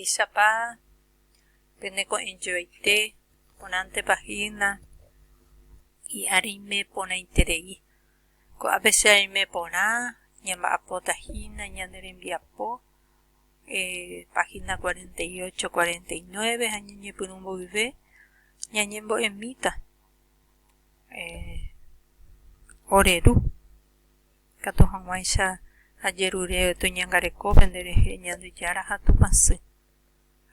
Mba'éichapa pene ko'ẽjoaite porãntepa hína hi'areime porãiterei. Ko'ápe che aime porã ñamba'apóta hína ñane rembiapo página 48, 49 ha ñañepyrũ mboyve ñañembo'emíta ore Ru. Ikatu hag̃uáicha ajerure toñangareko pende rehe Ñandejára ha Tupã Sy,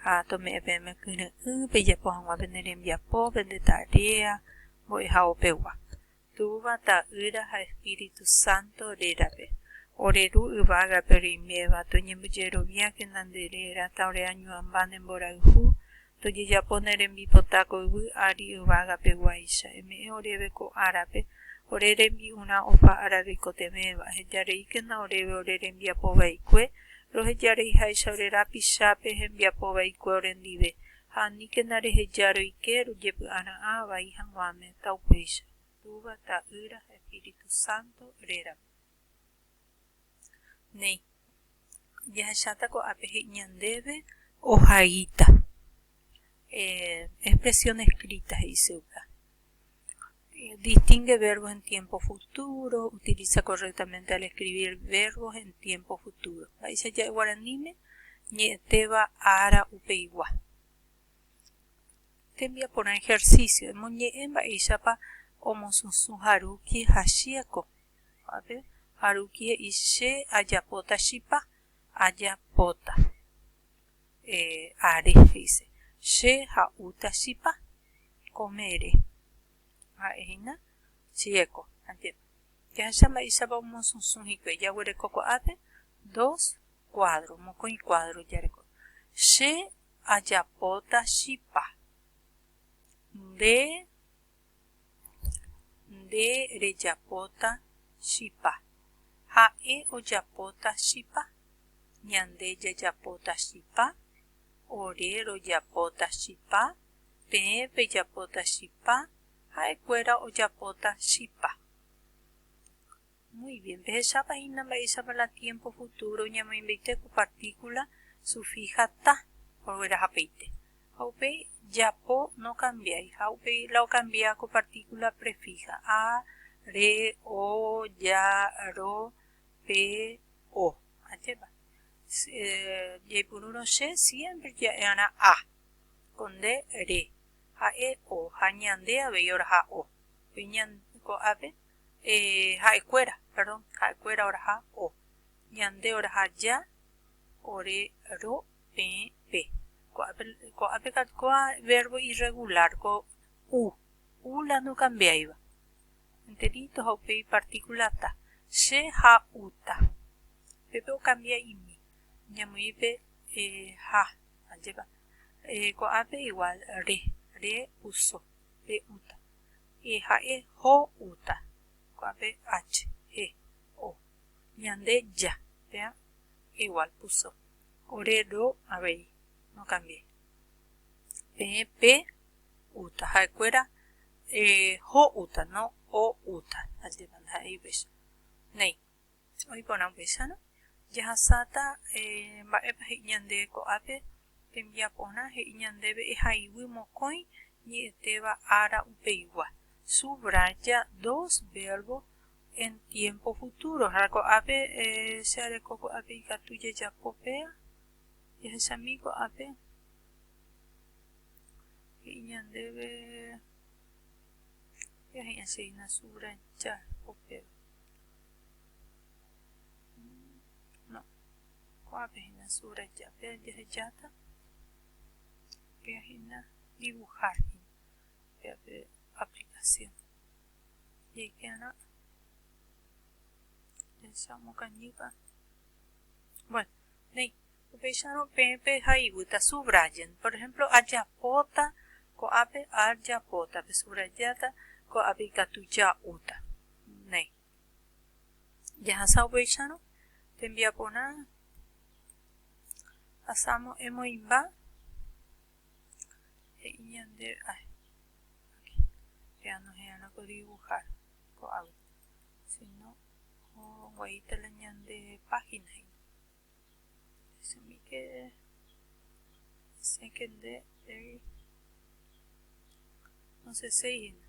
ha tome'ẽ peẽme kyre'ỹ pejapo hag̃ua pene rembiapo, pende taréa mbo'ehao pegua. Túva, Ta'ýra ha Espíritu Santo rérape. Ore Ru yvágape reiméva, toñembojeroviákena nde réra, ta ore añuãmba ne mborayhu, Tojejapo ne rembipota ko yvy ári yvága peguáicha. Eme'ẽ oréve ko árape, ore rembi'urã opa ára roikotevẽva. Ehejareíkena oréve ore rembiapo vaikue, rohejareiháicha ore rapichápe hembiapo vaikue orendive. Ha aníkena reheja roike rojepy'ara'ã vai hag̃uáme, taupéicha. Túva, Ta'ýra ha Espíritu Santo rérape. Néi. Jahecháta ko'ápe he'i ñandéve ohaíta. Expresión escrita he'ise upéva. Distingue verbos en tiempo futuro, utiliza correctamente al escribir verbos en tiempo futuro. Mba'éicha ja'e guaraníme ñe'ẽtéva ára upeigua. Tembiaporã ejercicio, emoñe'ẽ mba'éichapa omosusũ Haruki ha Chieko. Ko'ápe Haruki he'i che ajapóta chipa, ajapóta. Are he'ise che ha'úta chipa, komere. Ha'e hína Chieko. Ajépa. Jahecha mba'éichapa omosusũ hikuái. Jaguereko ko'ápe dos cuadro, mokõi cuadro jareko. Che ajapóta chipa. Nde Nde rejapóta chipa. Ha'e ojapóta chipa. Ñande jajapóta chipa. Ore rojapóta chipa. Peẽ pejapóta chipa. Ha'ekuéra ojapóta chipa. Muy bien, pehechápa hína mba'éichapa la tiempo futuro ñamoĩmbaite ko partícula sufija ta oguerahapaite. Ha upéi japo nokambiái. Ha upéi la okambia ko partícula prefija, a, re, o, ja, ro, pe, o. Ajépa? Jaipurúrõ che siempre ja'e'arã a, ko nde re, ha'e o, ha ñande avei oraha o. Upéi ko'ápe ha'ekuéra, perdón, ha'ekuéra oraha o. Ñande oraha ja, ore, ro, peẽ, pe. Ko'ápe, ko'ápe katu kóa verbo irregular, ko u, u la nokambiáiva. Enterito ha upéi partícula ta. Che ha uta. Pépe okambia imi. Ñamoĩ pe ha, ajépa. Ko'ápe igual re, re uso, re uta. E ha'e ho'úta. Ko'ápe h, he, o. Ñande ja. Péa igual puso. Ore ro avei. Nokambiái. Peẽ pe úta. Ha'ekuéra ho'úta, no o'úta. Ajépa ndaha'éi upéicha. Néi. Oĩ porã upéicharõ, jahasáta mba'épa he'i ñande ko'ápe tembiaporã he'i ñandéve ehaiguy mokõi ñe'ẽtéva ára upeigua. Subraya dos verbos en tiempo futuro. Ha ko'ápe che areko ko'ápe ikatu jajapo péa, jahechami ko'ápe he'i ñandéve he'i che hína subraya upéva. No. Ko'ápe hína subraya. Pe jahejáta péa hína dibujar hína. Péa pe aplicación. Jaipe'arã jahecha omokañýpa. Bueno, néi. Upéicharõ peẽ pehaiguýta subrayen. Por ejemplo, ajapóta ko'ápe ajapóta. Pesubrayáta ko'ápe ikatu ja'úta. Néi. Jahasa upéicharõ tembiaporã hasámo emoĩmba he'i ñande ay aquí peanohẽ'arã ko dibujar ko'águi sino oguaíta la ñande página hína. Esemi que. Esẽke nde rei nosẽséi hína.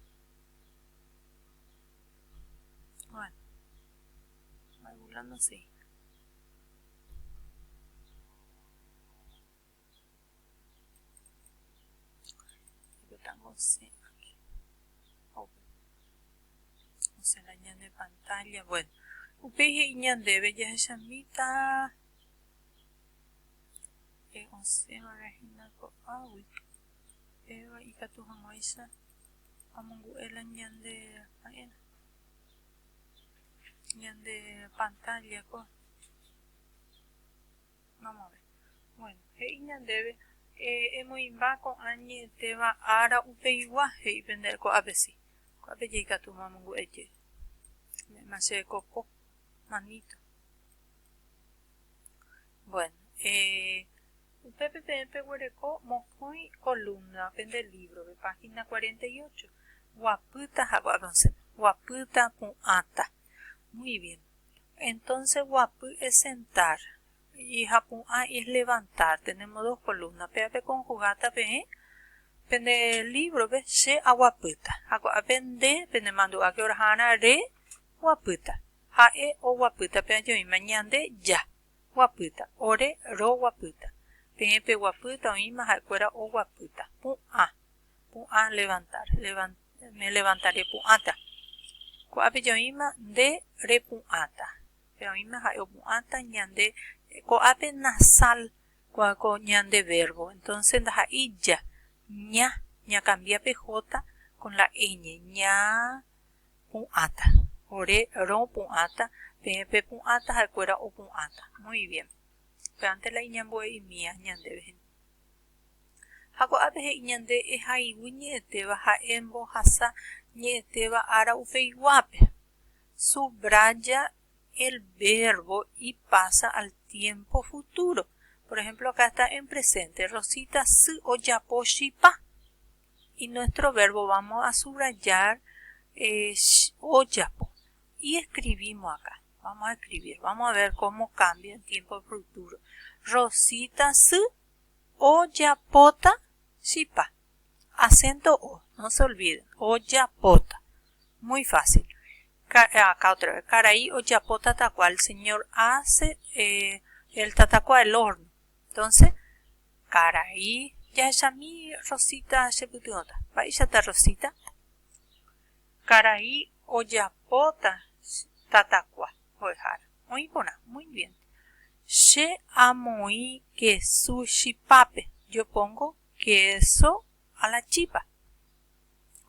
Bueno, mba'égui la nosẽi. Aipota osẽ aquí. Osẽ la ñane pantalla. Bueno, upéi he'i ñandéve jahechamíta osẽvare hína ko'águi. Péva ikatu hag̃uáicha amongu'e la ñande mba'érã. Ñande pantalla ko. Mamove. Bueno, he'i ñandéve, Emoĩmba ko'ã ñe'ẽtéva ára upeigua, he'i pende ko'ápe si. Ko'ápe jaikatúma amongu'e jey. Ome'ẽma chéve ko po, manito. Bueno, upépe peẽ peguereko mokõi columna pende libro-pe, página 48. Guapýta ha ko'ápe osẽma. Guapýta, pu'ãta. Muy bien. Entonces guapy es sentar y japu'ã es levantar. Tenemos dos columnas. Péva peconjugata peẽ pende libro-pe che aguapýta. Ha ko'ápe nde penemandu'áke oraha'arã re guapýta. Ha'e oguapýta péva joĩma ñande ja guapýta. Ore roguapýta. Peẽ peguapýta oĩma ha'ekuéra oguapýta. Pu'ã. Pu'ã levantar. Me levantaré pu'ãta. Ko'ápe joĩma nde repu'ãta. Pe oĩma ha'e opu'ãta ñande ko'ápe nasal kua ko ñande verbo. Entonces ndaha'éi ja, ña, ñakambia pe jota con la ñ, ña pu'ãta. Ore ropu'ãta, peẽ pepu'ãta, ha'ekuéra opu'ãta. Muy bien. Upévante la iñambue'imía ñandéve hína. Ha ko'ápe he'i ñande ehaigui ñe'ẽtéva ha embohasa ñe'ẽtéva ára upeiguápe. Subraya el verbo y pasa al tiempo futuro. Por ejemplo, acá está en presente. Rosita sy ojapo chipa. Y nuestro verbo vamos a subrayar eh, ojapo. Y escribimos acá. Vamos a escribir. Vamos a ver cómo cambia en tiempo futuro. Rosita sy Ojapóta chipa. Acento o, no se olviden. Ojapóta. Muy fácil. Acá otra vez. Karai ojapo tatakua. El señor hace eh, el tatakua, el horno. Entonces, karai, jahechami Rosita chepytyvõta. Mba'éichata Rosita? Karai ojapóta tatakua, mbo'ehára. Oĩ porã. Muy bien. Che amoĩ kesu chipápe. Yo pongo queso a la chipa.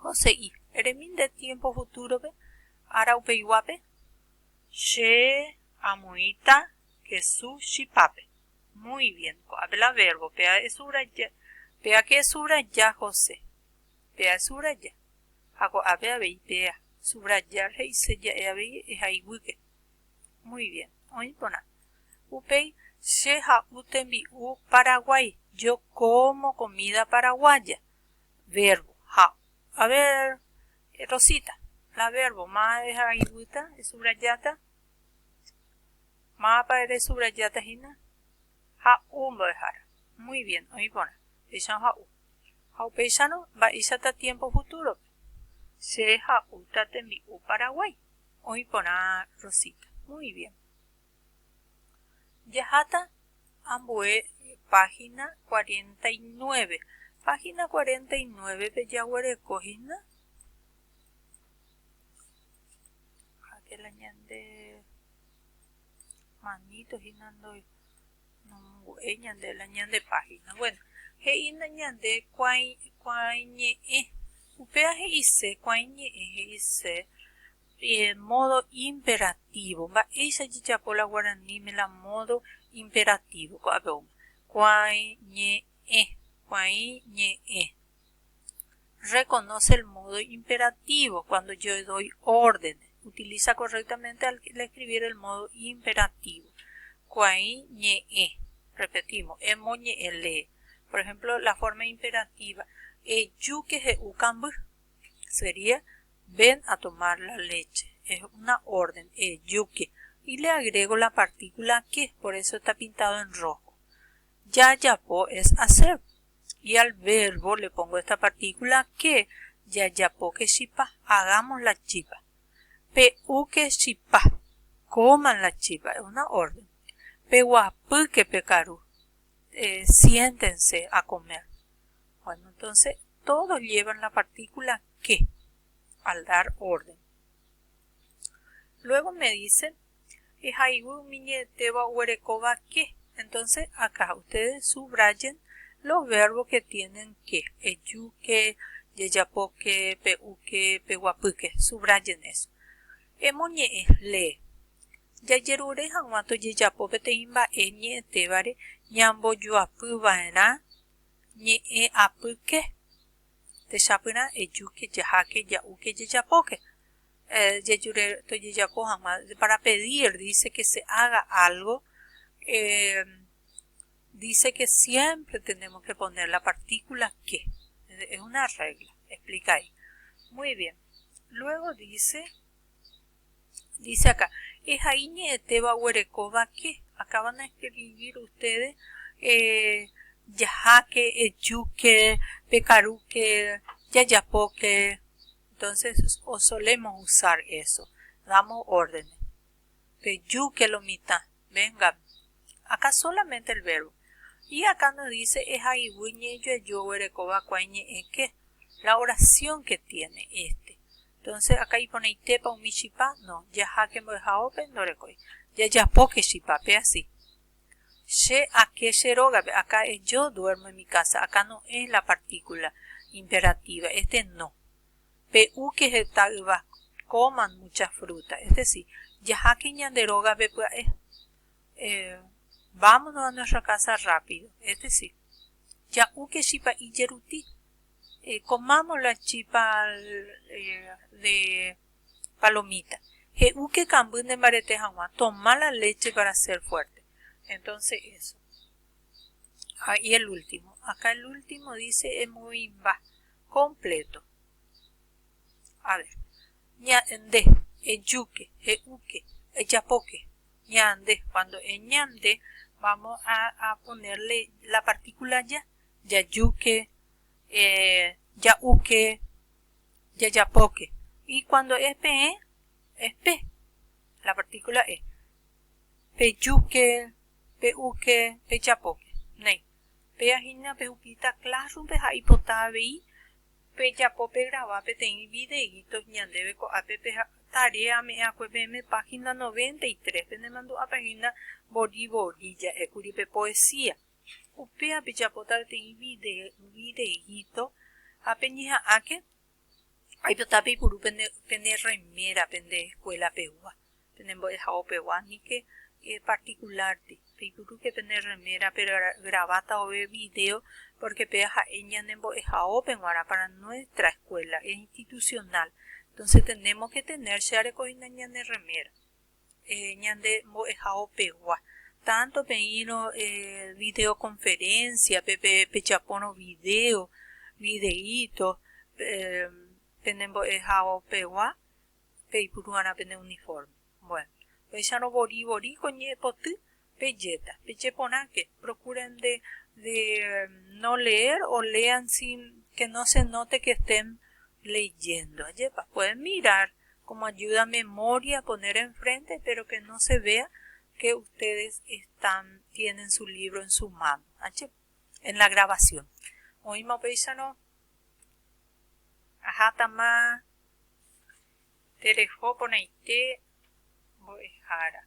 Jose'i, eremi nde tiempo futuro-pe, ára upeiguápe? Che amoĩta kesu chipápe. Muy bien. Ko'ápe la verbo. Péa esubraya. Péa ke esubraya, José. Péa esubraya. Ha ko'ápe avei péa. Subrayar he'ise ja'e avei ehaiguýke. Muy bien, oĩ porã. Upéi, che ha'u tembi'u Paraguái, yo como comida paraguaya. Verbo, ha'u. A ver, Rosita, la verbo, máva ehaiguýta, esubrayáta? Mávapa eresubrayáta hína? Ha'u mbo'ehára. Muy bien, oĩ porã. Péicha ha'u. Ha upéicharõ, mba'éichata tiempo futuro-pe? Che ha'úta tembi'u Paraguái. Oĩ porã Rosita. Muy bien. Jaháta ambue página 49. Página 49-pe jaguereko hína. Háke la ñande manito hína nomongu'éi ñande la ñande página. Bueno, he'ína ñande kuãiñe'ẽ. Upéva he'ise, kuãiñe'ẽ he'ise modo imperativo. Mba'éicha jajapo la guaraníme la modo imperativo? Ko'ápe oúma. Kuãiñe'ẽ, kuãiñe'ẽ. Reconoce el modo imperativo cuando yo doy órdenes. Utiliza correctamente al escribir el modo imperativo. Kuãiñe'ẽ. Repetimos, emoñe'ẽ, lee. Por ejemplo, la forma imperativa. Ejúke he'u kamby. Sería, ven a tomar la leche. Es una orden, ejúke. Y le agrego la partícula que, por eso está pintado en rojo. Jajapo es hacer. Y al verbo le pongo esta partícula ke, jajapóke chipa, hagamos la chipa. Pe'úke chipa, coman la chipa, es una orden. Peguapýke pekaru, siéntense a comer. Bueno, entonces todos llevan la partícula ke al dar orden. Luego me dicen, ehaiguy umi ñe'ẽtéva oguerekóva ke. Entonces acá ustedes subrayen los verbos que tienen ke. Ejúke, jejapóke, pe'úke, peguapýke. Subrayen eso. Emoñe'ẽ, lee. Jajerure hag̃ua tojejapo peteĩ mba'e ñe'ẽtévare ñambojoapyva'erã ñe'ẽ apyke. Techapyrã, ejúke, jaháke, ja'úke, jejapóke. Jejure tojejapo hag̃ua, para pedir, dice que se haga algo, dice que siempre tenemos que poner la partícula ke. Es una regla, explica ahí. Muy bien. Luego dice, Dice acá, Ehai ñe'ẽtéva oguerekóva ke, acaban de escribir ustedes, eh, jaháke, ejúke, pekarúke, jajapóke. Entonces, o solemos usar eso. Damos órdenes. Pejúke lo mitã, vengan. Acá solamente el verbo. Y acá nos dice, ehaiguy ñe'ẽjoaju oguerekóva kua ñe'ẽ ke, la oración que tiene este. Entonces, acá iporãitépa umi chipa? No. Jaháke mbo'ehaópe? Ndorekói. Jajapóke chipa, pe así. Che ake che rógape, acá es yo duermo en mi casa, acá no es la partícula imperativa, este no. Pe'úke heta yva, coman mucha fruta, este sí. Jaháke ñande rógape pya'e, eh, vámonos a nuestra casa rápido, este sí. Ja'úke chipa'i jeruti, Comamos la chipa de palomita. He'úke kamby ne mbarete hag̃ua. Toma la leche para ser fuerte. Entonces eso. Ah, y el último. Acá el último dice emoĩmba completo. A ver. Ñande, ejúke, he'úke, ejapóke. Ñande, cuando es ñande, vamos a, a ponerle la partícula ya. Jajúke, ja'úke, jajapóke. Y cuando es peẽ, es pe, la partícula e. Pejúke, pe'úke, pejapóke. Néi. Péa hína pehupíta classroom-pe ha ipota avei pejapo pegrava peteĩ videíto ñandéve ko'ápe pe tarea ame'ẽakue peẽme página 93 penemandu'ápa hína vori vori ja'ékuri pe poesía. Upéva pejapóta peteĩ videíto ha peñeha'ãke aipota peipuru pene remera pende escuela pegua, pene mbo'ehao pegua, aníke particular-pe. Peipurúke pene remera pegraváta vove video porque péva ha'e ñane mbo'ehaópe g̃uarã para nuestra escuela, es institucional. Entonces tenemos que tener che areko hína ñane remera. ñande mbo'ehao pegua. Tanto peĩrõ videoconferencia-pe pejapórõ video, videíto pene mbo'ehao pegua peipuru'arã pene uniforme. Bueno, upéicharõ vori vori ko ñe'ẽpoty pejéta. Peje porãke, procuren de de no leer o lean sin que no se note que estén leyendo. Ajépa, pueden mirar como ayuda a memoria poner enfrente, pero que no se vea que ustedes están, tienen su libro en su mano, ache, en la grabación. Oĩma upéicharõ, ahátama tereho porãite mbo'ehára.